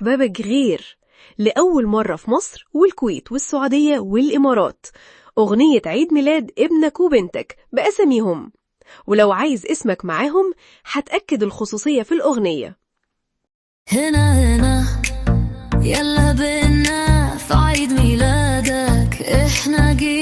أحبابك غير. لأول مرة في مصر والكويت والسعودية والإمارات، أغنية عيد ميلاد ابنك وبنتك بأساميهم، ولو عايز اسمك معاهم هتأكد الخصوصية في الأغنية. هنا هنا يلا بينا في عيد ميلادك احنا جينا.